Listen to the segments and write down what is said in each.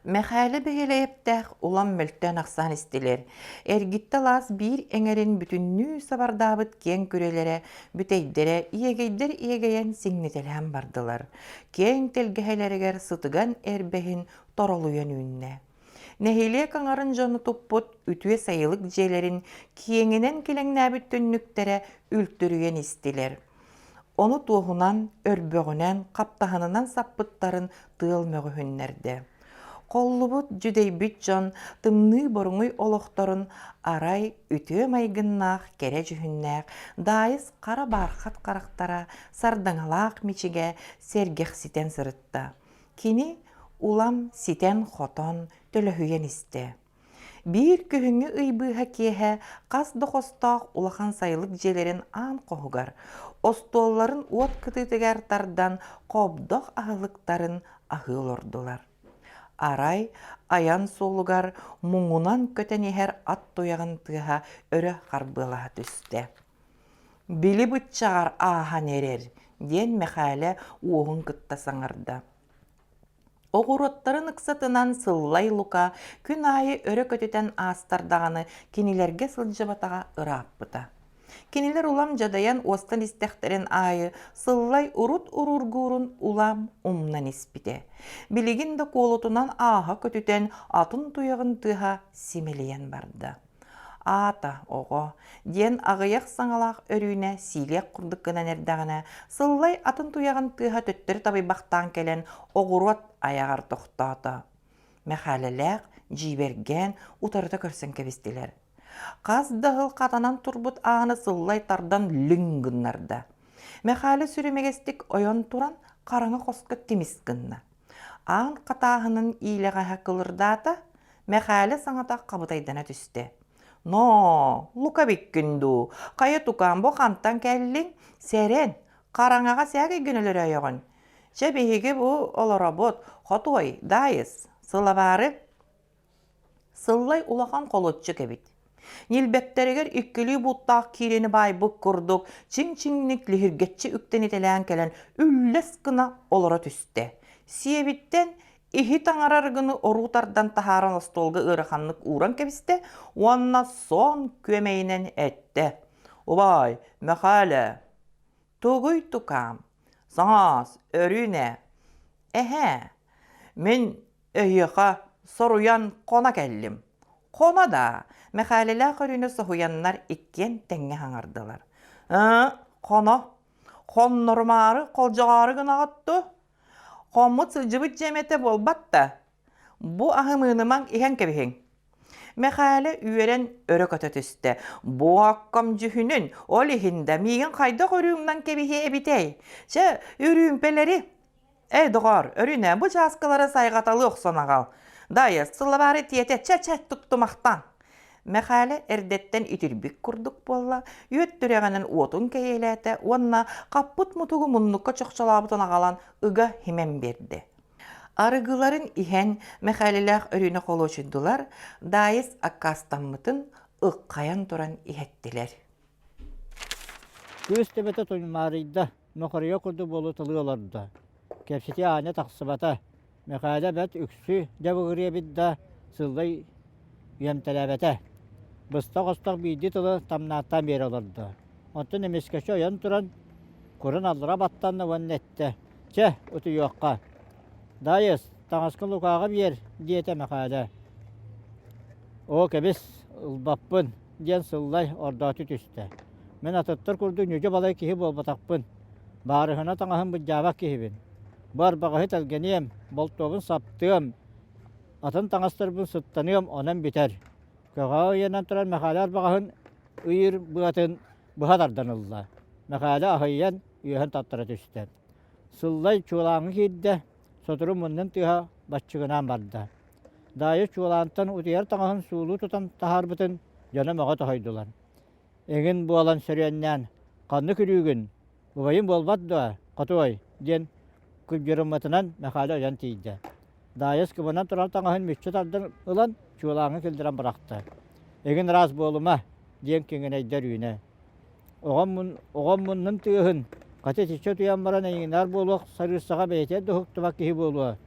Мэхээлэ Бэһиэлэйэптээх улам мөлтөөн-ахсаан истилэр. Эргиттэ алаас биир эҥэрин бүтүннүү сабардаабыт киэҥ күрүөлэрэ, бүтэйдэрэ иэгэйдэр иэгэйэн сиҥнитэлээн бардылар. Киэҥ тэлгэһэлэригэр сытыган эрбэһин торолуйан үүннэ. Нэһилиэк аҥарын дьону туппут үтүө сайылык дьиэлэрин киэҥинэн килэҥнээбит түннүктэрэ үлтүрүйэн истилэр. Ону туоһунан, өрбөҕүнэн, хаптаһынынан саппыттарын тыал мөҕүһүннэрдэ. Холлубут, дьүдэйбит дьон тымныы боруҥуй олохторун арай үтүө майгыннаах кэрэ дьүһүннээх Даайыс хара баархат харахтара сардаҥалаах мичигэ сэргэхситэн сырытта. Кини улам ситэн-хотон, төлөһүйэн истэ. Биир күһүҥҥү ый быыһа киэһэ хас да хостоох улахан сайылык дьиэлэрин аан хоһугар, остуолларын уот кытыытыгар тардан хобдох аһылыктарын аһыы олордулар. Арай айан суолугар муҥунан көтөн иһэр ат туйаҕын тыаһа өрө харбыалаһа түстэ. «Били быччаҕар ааһан эрэр» диэн Мэхээлэ уоһун кытта саҥарда. Оҕуруоттарын ыксатынан Сыллай Лука күн аайы өрө көтүтэн аастар даҕаны кинилэргэ сылдьыбатаҕа ырааппыта. Кинилэр улам дьадайан уостан истэхтэрин аайы Сыллай урут уруургуурун улам умнан испитэ. Билигин да куолутунан ааһа көтүтэн атын туйаҕын тыаһа симэлийэн барда. Аата, оҕо, диэн аҕыйах саҥалаах Өрүүнэ сиилиэх курдук гынан эрдэҕинэ, Сыллай атын туйаҕын тыаһа төттөрү табыйбахтаан кэлэн оҕуруот айаҕар тохтоото. Мэхээлэлээх дьиибэргээн утарыта көрсөн кэбистилэр. Хас да ыһыл хатанан турбут ааны Сыллай тардан лүҥ гыннарда. Мэхээлэ сүрүмэгэстик ойон туран хараҥа хоско тимис гынна. Аан хатааһынын иилэҕэһэ кылырдаата, Мэхээлэ саҥата хабытайдана түстэ. «Ноо, Лука эбиккин дуу, хайа тукаам бу хантан кэллиҥ? Сэрэн, хараҥаҕа сээкэйгин өлөрөөйөҕүн. Чэ, биһиги бу олоробут, хотуой, Даайыс, сылабаары Сыллай улахан холуоччук эбит. Ньилбэктэригэр иккилии бууттаах киирэни баайбыт курдук чиҥ-чиҥник лиһиргэччи үктэнитэлээн кэлэн үллэс гына олоро түстэ. Сиэбиттэн иһи таҥарар гыны оруу тардан таһааран остуолга ыараханнык ууран кэбистэ уонна суон күөмэйинэн эттэ: «Убаай, Мэхээлэ, тугуй тукаам, саҥаас, өрүүнэ, эһээ, мин Эһиэхэ соруйан хоно кэллим. Хоно даа, Мэхээлэлээх Өрүүнэ соһуйаннар иккиэн тэҥҥэ хаҥардылар. Ээ, хоно. Хоннорумаары, холдьоҕоору гынаҕыт дуо? Хоммут сылдьыбыт дьиэм этэ буолбат да. Бу аһы мыынымаҥ иһэн кэбиһиҥ. Мэхээлэ үөрэн өрө көтө түстэ. Бу аккам дьүһүнүн, ол иһин да миигин хайдах өрүүҥнэн кэбиһиэ эбитэй? Чэ, үрүүмпэлэри Эй, доҕоор, Өрүүнэ, бу чааскылары сайҕаталыы охсон аҕал. Даайа, сылабаары тиэтэ, чэ-чэ, туттумахтан. Мэхээлэ эрдэттэн итирбит курдук буолла, үөт түрэҕинэн уотун кэйиэлээтэ уонна хаппыт мутугу муннукка чохчолообутун аҕалан ыга химэн биэрдэ. Арыгыларын иһэн Мэхээлэлээх Өрүүнэ холуочуйдулар, Даайыс аккаастаммытын ыккайан туран иһэттилэр. Кыыс төбөтө туймаарыйда, Мөхөрүйэ курдук буолуталыы олордо. Кэпсэтии аанньа тахсыбата. Мэхээлэ бэрт үксү дьабыгырыа эбит да, сыллай үөмтэлээбэтэ. Быстах-остох биирдии тылы тамнааттаан биэрэ олордо. Оттон эмискэччи ойон туран, курун аллара баттанна уонна эттэ: «Чэ, утуйуохха. Даайыс, таҥаскын Лукааҕа биэр», диэтэ Мэхээлэ. «Оо, кэбис, ылбаппын», диэн Сыллай ордооту түстэ. Мин атыттар курдук ньүдьү-балай киһи буолбатахпын. Баарыһына таҥаһын былдьаабат киһибин. Бу арбаҕаһы тэлгэниэм, болтуобун саптыам, атын таҥастарбын сыттаныам, онон бүтэр. Көҕө ыйанан туран Мэхээлэ арбаҕаһын ыйыыр быатын быһа тардан ылла. Мэхээлэ аһыйан, үөһэн таттара түстэ. Сыллай чуолааҥҥа киирдэ, сотору муннун тыаһа баччыгынаан барда. Даайа чуолаантан утуйар таҥаһын суулуу тутан таһаарбытын дьоно мөҕө тоһойдулар. Эҥин буолан сөрүөннээн, «Ханнык үрүүгүн? Убайым буолбат дуо, хотуой?» диэн кыбдьырыммытынан Мэхээлэ ойон тиийдэ. Даайыс кыбынан турар таҥаһын мүччү тардан ылан, чуолааҥҥа киллэрэн бырахта. «Эҥин ыраас буолума!» диэн киҥинэйдэ Өрүүнэ. Оҕом, оҕом муннун тыаһын, хата итиччэ утуйан баран эйигинээр буолуох сарыыссаҕа бэйэтэ да уһуктубат киһи буолуо.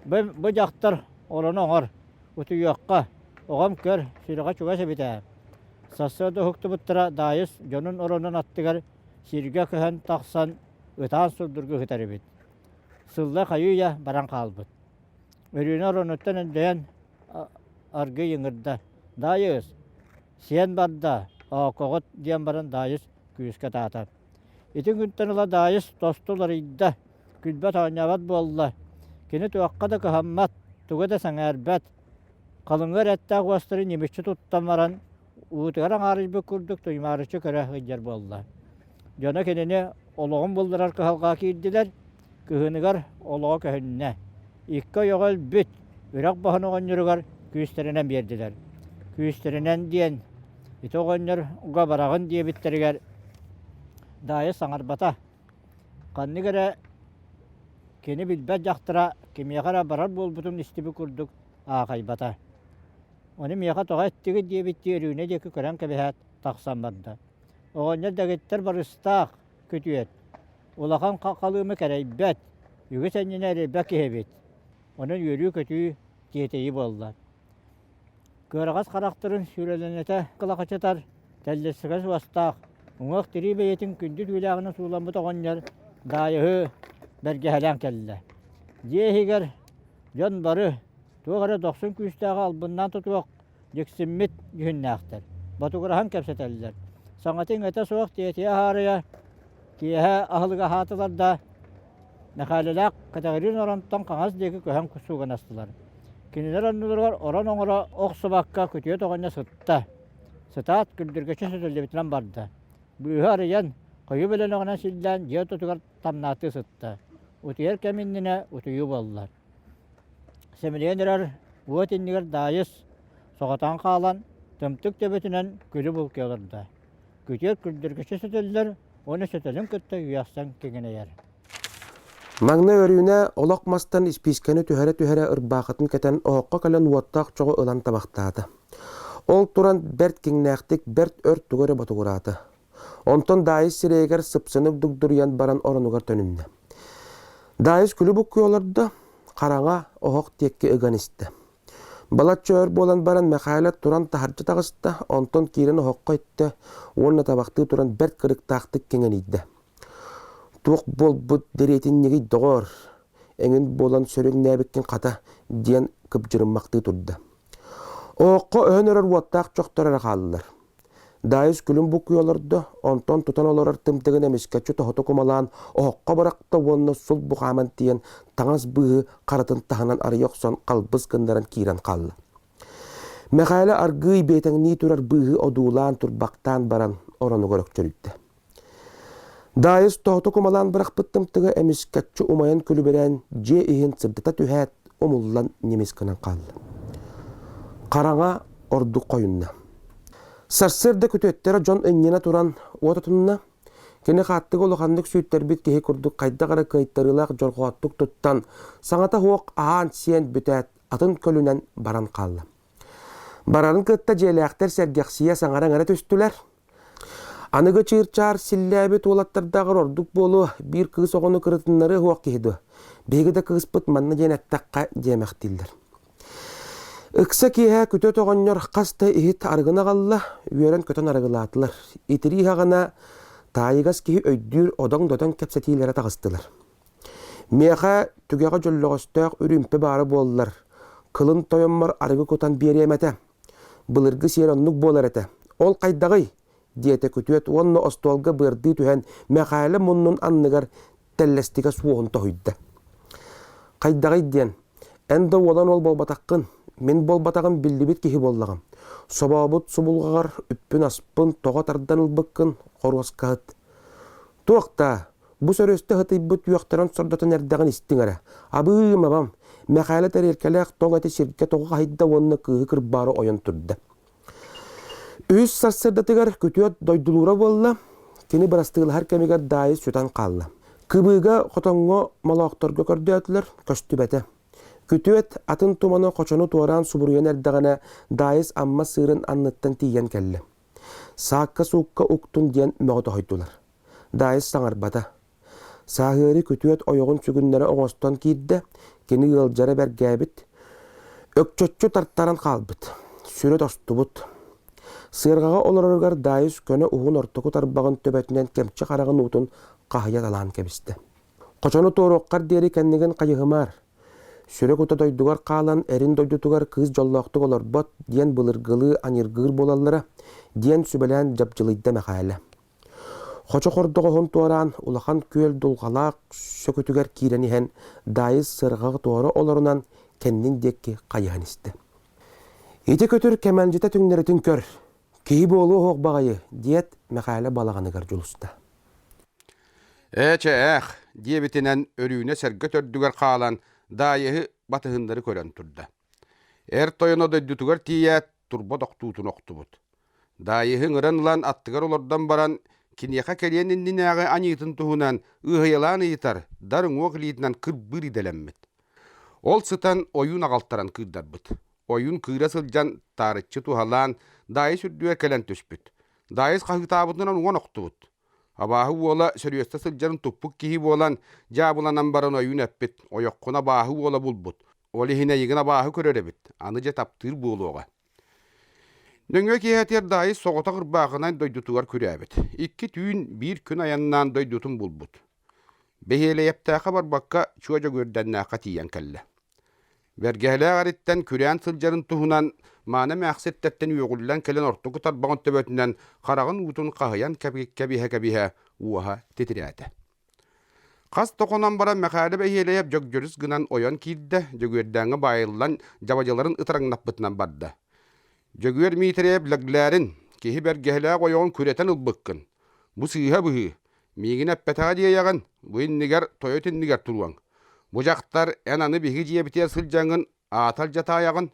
Бу, бу дьахтар. Орону оҥор, утуйуохха, оҕом көр, сүрэҕэ чугас эбит ээ. Сарсыарда уһуктубуттара Даайыс дьонун оронун аттыгар сиргэ көһөн тахсан ытаан сурдургу ыһытар эбит. Сылла хайыы-үйэ баран хаалбыт. Өрүүнэ оронуттан өндөйөн аргыый ыҥырда: «Даайыс, сиэн барда, оокоҕут» диэн баран Даайыс күүскэ ытаата. Ити күнтэн ыла Даайыс тосту уларыйда, күлбэт-оонньообот буолла. Кини туохха да кыһаммат, тугу да сэҥээрбэт. Халыҥа эрэттээх уостары ньимиччи туттан баран, уутугар аҥаарыйбыт курдук туймаарыччы көрө сылдьар буолла. Дьоно кинини олоҕун булларар кыһалҕаҕа киирдилэр, кыһыныгар олоҕо көһүннэ. Икки ойоҕо өлбүт, үрэх баһын оҕонньоругар күүстэринэн биэрдилэр. Күүстэринэн диэн ити оҕонньорго бараҕын диэбиттэригэр Даайа саҥарбата. Ханнык эрэ кини билбэт дьахтара кимиэхэ эрэ барар буолбутун истибит курдук аахайбата. Ону миэхэ тоҕо эттигит диэбиттии Өрүүнэ диэки көрөн кэбиһээт тахсан барда. Оҕонньор дэгиттэр барыстаах күтүөт, улахан халыымы кэрэйбэт, үгүс энньэнэ эрэйбэт киһи эбит. Онон үөрүү-көтүү, тиэтэйии буолла. Кыараҕас харахтарын сүүрэлэнэтэ кылахачытар, тэллэсигэ суостаах, уҥуох-тирии бэйэтин күндү түүлээҕинэн сууламмыт оҕонньор Даайыһы бэргэһэлээн кэллэ. Дьиэ иһигэр дьон бары туох эрэ дохсун күүстээҕи албыннаан тутуох дьиксиммит дьүһүннээхтэр, ботугураһан кэпсэтэллэр. Саҥата-иҥэтэ суох тиэтийэ аһаарыйа, киэһэ аһылыга аһаатылар да, Мэхээлэлээх Кэтэҕириин оронтон хаҥас диэки көһөн суугунастылар. Кинилэр оннуларыгар орон оҥоро охсубакка күтүөт оҕонньор сытта. Сытаат күрдүргэччи сөтөллүбүтүнэн барда. Быыһы арыйан, хойуу бөлөнөҕүнэн силлээн дьиэ ортотугар тамнааттыы сытта. Утуйар кэм иннинэ утуйуу буолла. Сэмэлийэн эрэр уот иннигэр Даайыс соҕотоон хаалан, тымтык төбөтүнэн күлү булкуйа олордо. Күтүөр күрдүргэччи сөтөллөр уонна сөтөлүн кытта үөхсэн киҥинэйэр. Маҥнай Өрүүнэ олох мастан испиискэни түһэрэ-түһэрэ ырбаахытын кэтэн оһоххо кэлэн уоттаах чоҕу ылан табахтаата. Ол туран бэрт киҥнээхтик бэрт өр тугу эрэ ботугураата. Онтон Даайыс сирэйигэр сыпсынып дугдуруйан баран оронугар төнүннэ. Даайыс күлү буккуйа олордо, хараҥа оһох диэки ыган истэ. Балачча өр буолан баран Мэхээлэ туран таһырдьа таҕыста, онтон киирэн оһоххо иттэ уонна табахтыы туран бэрт кырыктаахтык киҥэнийдэ. Туох буолбут дэриэтинньигий доҕоор, эҥин буолан сөрүҥнээбиккин хата, диэн кыбдьырыммахтыы турда. Оһоххо өһөн өрөр уоттаах чохтор эрэ хааллылар. Даайыс күлүм буккуйа олордо, онтон тутан олорор тымтыгын эмискэччи тоһута кумалаан оһоххо бырахта уонна сулбу хааман тиийэн таҥас быыһы харытын таһынан арыйа охсон халбыс гыннаран киирэн хаалла. Мэхээлэ аргыый биэтэҥнии турар быыһы одуулаан турбахтаан баран оронугар өкчөрүйдэ. Даайыс тоһута кумалаан бырахпыт тымтыга эмискэччи умайан күлүбүрээн дьиэ иһин сырдата түһээт, умуллан ньимис гынан хаалла. Хараҥа ордук хойунна. Сарсыарда күтүөттэрэ дьон иннинэ туран уот отунна. Кини хааттыга улаханнык сүүттэрбит киһи курдук хайдах эрэ кыайтарыылаах дьорҕооттук туттан, саҥата суох аһаан-сиэн бүтээт, атын көлүнэн баран хаалла. Барарын кытта дьиэлээхтэр сэргэхсийэ саҥара-иҥэрэ түстүлэр. Аныгы чыыр-чаар силлээбит уолаттардааҕар ордук буолуо, биир кыыс оҕону кырытыннарыа суох киһи дуо? Биһиги да кыыспыт манна диэн эттэххэ диэмэхтииллэр. Ыкса киэһэ күтүөт оҕонньор хас да иһит арыгыны аҕалла, үөрэн-көтөн арыгылаатылар. Итирии хаҕына таайыгас киһи өйдүүр одоҥ-додоҥ кэпсэтиилэрэ таҕыстылар. Миэхэ түгэҕэ дьөллөҕөстөөх үрүүмпэ баара буоллар, кылын тойоммор арыгы кутан биэриэм этэ. Былыргы сиэр оннук буолар этэ. Ол хайдаҕый? диэтэ күтүөт уонна остуолга быардыы түһэн Мэхээлэ муннун анныгар тэллэстигэ суоһун тоһуйда. Хайдаҕый диэн, эн да уолан уол буолбатаххын, мин буолбатаҕым биллибит киһи буоллаҕым. Собообут субулҕаҕар үппүн-аспын тоҕо тардан ылбыккын хоруоскаһыт. Туох даа, Бу сөрүөстэ ытыйбыт үөхтэрин сордотон эрдэҕин истиҥ эрэ. Абыым, абам, Мэхээлэ тэриэлкэлээх тоҥ эти сиргэ тоҕо хаһыйда уонна кыыһы кырбаары ойон турда. Үһүс сарсыардатыгар күтүөт дойдулуура буолла, кини бырастыылаһар кэмигэр Даайыс сүтэн хаалла. Кыбыыга хотоҥҥо молоохторго көрдөөтүлэр, көстүбэтэ. Күтүөт атын туманы хочону туораан субуруйан эрдэҕинэ Даайыс Амма сыырын анныттан тиийэн кэллэ. Саакка-суукка уктун диэн мөҕө тоһуйдулар. Даайыс саҥарбата. Сааһыары күтүөт ойоҕун сүгүннэрэ оҥостон киирдэ, кини ыалдьара бэргээбит. Өкчөччү тартаран хаалбыт, сүрэ тостубут. Сыарҕаҕа олороругар Даайыс көнө уһун ортоку тарбаҕын төбөтүнэн кэмчи хараҕын уутун хаһыйа талаан кэбистэ. Хочону туоруоххар диэри кэннигин хайыһымаар. Сүрэ кута дойдугар хаалан эрин дойдутугар кыыс дьоллоохтук олорбот диэн былыргылыы аньыргыыр буолаллара, диэн сүбэлээн дьабдьылыйда Мэхээлэ. Хочо хордоҕоһун туораан, улахан күөл дулҕалаах сөкүтүгэр киирэн иһэн, Даайыс сыарҕаҕа туора олорунан кэннин диэки хайыһан истэ. «Ити көтүр кэмэлдьитэ түҥнэритин көр, киһи буолуо суох баҕайы» диэт, Мэхээлэ балаҕаныгар дьулуста. «Ээ чэ ээх» диэбитинэн Өрүүнэ сэргэ төрдүгэр хаалан Даайыһы батыһыннары көрөн турда. Эр тойоно дойдутугар тиийээт, турба тохтуутун охтубут. Даайыһы ыҥыран ылан аттыгар олордон баран, киниэхэ кэлиэн иннинээҕи аньыытын туһунан ыаһыйалаан ыйытар, дар уҥуох илиитинэн кырбыыр идэлэммит. Ол сытан ойуун аҕалтаран кыырдарбыт. Ойуун кыыра сылдьан таарыччы туһалаан, Даайыс үрдүгэр кэлэн түспүт. Даайыс хаһыытаабытынан уҥан охтубут. Абааһы уола сөрүөстэ сылдьарын туппут киһи буолан, дьаабыланан баран ойуун эппит, ойоххун абааһы уола булбут. Ол иһин эйигин абааһы көрөр эбит, аны дьэ таптыыр буолуоҕа. Нөҥүө киэһэтигэр Даайыс соҕотох ырбаахынан дойдутугар күрээбит. Икки түүн биир күн айаннаан дойдутун булбут. Бэһиэлэйэптээххэ барбакка Чуо Дьөгүөрдэннээххэ тиийэн кэллэ. Бэргэһэлээх эриттэн күрээн сылдьарын туһунан мааны эмээхситтэртэн үөҕүллэн кэлэн ортоку тарбаҕын төбөтүнэн хараҕын уутун хаһыйан кэбиһэ-кэбиһэ уоһа титирээтэ. Хас да хонон баран Мэхээлэ Бэһиэлэйэп дьөгдьөрүс гынан ойон киирдэ, Дьөгүөрдээҥҥэ баайыллан дьабадьыларын ытараҥнаппытынан барда. Дьөгүөр Миитэрэйэп Лэглээрин, киһи бэргэһэлээх ойоҕун күрэтэн ылбыккын. Бу сыыһа быһыы. Миигин эппэтэҕэ диэйэҕин, бу иннигэр тойот иннигэр туруоҥ. Бу дьахтар эн аны биһиги дьиэбитигэр сылдьаҥҥын аата алдьатаайаҕын.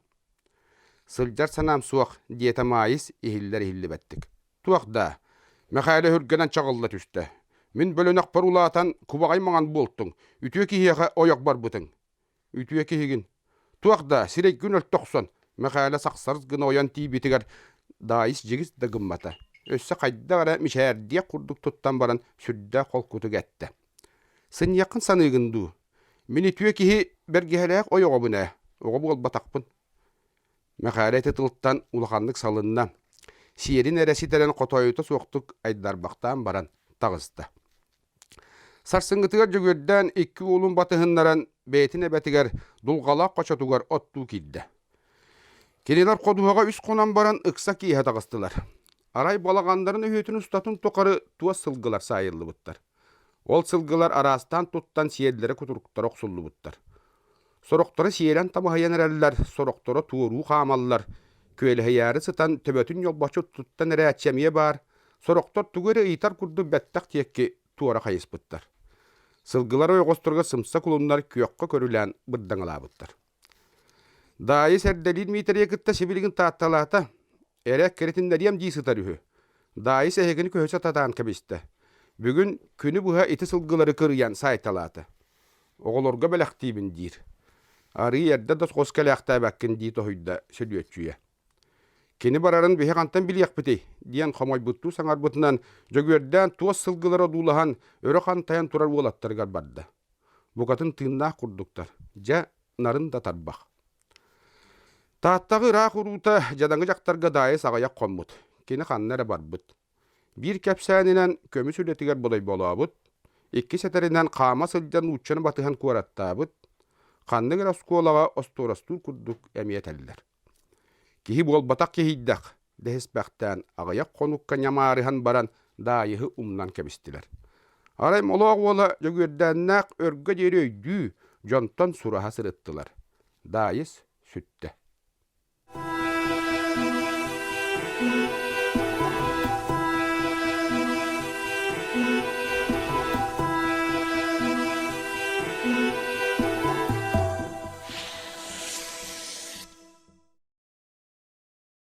Сылдьар санаам суох, диэтэ Маайыс иһиллэр-иһиллибэттик. Туох даа? Мэхээлэ өһүргэнэн чаҕылла түстэ. Мин бөлөнөхпөр улаатан, кубаҕай маҥан буолтуҥ, үтүө киһиэхэ ойох барбытыҥ. Үтүө киһигин. Туох даа, сирэйгин өлтө охсон, Мэхээлэ сахсарыс гына ойон тиийбитигэр Даайыс дьигис да гыммата. Өссө хайдах эрэ мичээрдиэх курдук туттан баран сүрдээх холкутук эттэ. Сынньыаххын саныыгын дуу? Мин үтүө киһи бэргэһэлээх ойоҕобун ээ, оҕо буолбатахпын. Мэхээлэ ити тылтан улаханнык салынна, сиэрин эрэ ситэрэн хотоойута суохтук айдарбахтаан баран таҕыста. Сарсыҥҥытыгар Дьөгүөрдээн икки уолун батыһыннаран бэйэтин эбэтигэр Дулҕалаах хочотугар оттуу киирдэ. Кинилэр ходуһаҕа үс хонон баран ыкса киэһэ таҕыстылар. Арай балаҕаннарын өһүөтүн устатын тухары туос сылгылар саайыллыбыттар. Ол сылгылар араастаан туттан сиэллэрэ-кутуруктара охсуллубуттар. Сорохторо сиэлэн тамаһыйан эрэллэр, сорохторо туоруу хаамаллар, күөлэһийээри сытан төбөтүн ньолбоччу туттан эрээччи эмиэ баар, сорохтор тугу эрэ ыйытар курдук бэттэх диэки туора хайыспыттар. Сылгылар ойоҕосторугар сымса кулуннар күөххэ көрүлээн бырдаҥалаабыттар. Даайыс эрдэлиир Миитэрийэ кытта сибилигин таатталаата, эрэ кэритиннэриэм дии сытар үһү. Даайыс эһигини көһө сатаан кэбистэ. Бүгүн күнү быһа ити сылгылары кырыйан саайталаата. Оҕолорго бэлэхтиибин диир. Арыый эрдэ да соҕус кэлээхтээбэккин дии тоһуйда Сөдүөччүйэ. Кини барарын биһи хантан билиэхпитий? диэн хомойбуттуу саҥарбытынан Дьөгүөрдээн туос сылгылары одуулаһан өрө хантайан турар уолаттарыгар барда. Букатын тыыннаах курдуктар. Дьэ, нарын да тарбах. Тааттаҕы ыраах уруута дьадаҥы дьахтарга Даайыс аҕыйах хоммут. Кини ханна эрэ барбыт. Биир кэпсээнинэн көмүс үлэтигэр бодойболообут, иккис этэринэн хаама сылдьан нууччаны батыһан куораттаабыт, ханнык эрэ оскуолаҕа остуорастуур курдук эмиэ этэллэр. Киһи буолбатах киһийдэх, дэһиспэхтээн аҕыйах хонукка ньамаарыһан баран Даайыһы умнан кэбистилэр. Арай Молоох уола Дьөгүөрдээннээх өргө диэри өйдүү, дьонтон сураһа сырыттылар. Даайыс сүттэ.